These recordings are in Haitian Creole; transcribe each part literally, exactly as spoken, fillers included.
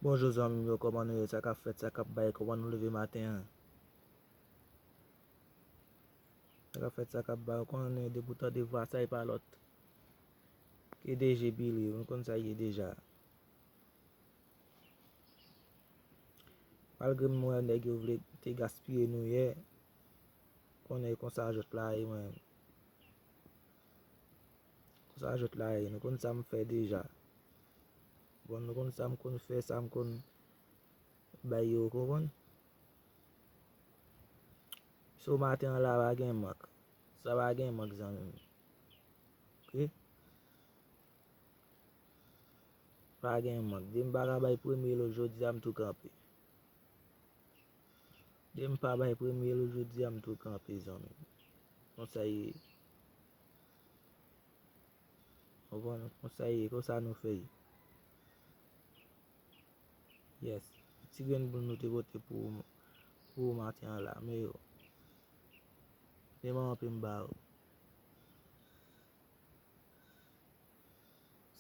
Bonjou zanmi m yo, kòman nou ye? Sa k ap fèt, sa k ap bay, kòman nou leve maten an? Sa k ap fèt, sa k ap bay, ou konnen depi w tande vwa sa e pa lòt ke D J Billy, nou konn sa ye deja. Malgre m wè nèg yo vle te gaspiye nou yè, konnen konsa jòt la ye mwen. Konsa jòt la ye, nou konn sa m fè deja. Bon, nou konn sa m konn fè, sa m konn bay yo, ou konprann? So maten an la pa gen mank. Sa pa gen mank zanmi m. Ok? Pa gen mank. Depi m pa ka bay premye lo jodi a, m tou kanpe. Depi m pa bay premye lo jodi a, m tou kanpe zanmi m. Konsa ye. Konprann? Konsa ye, konsa nou fè ye. Yes. Ti grenn boul nou te pote pou, pou maten an la. Men yo. Men manman pe m ba yo.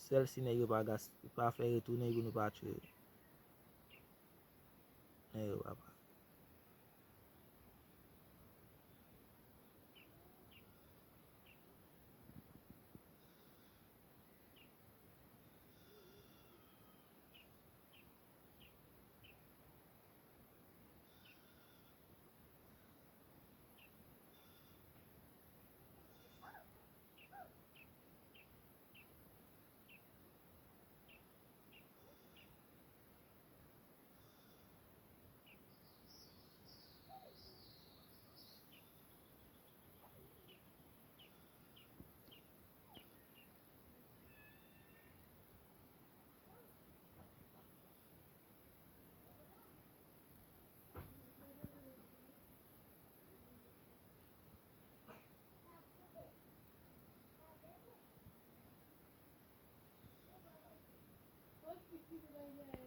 Sèl si nèg yo pa gas, pa fè retounen pou nou pa tchwe yo. Men yo, papa.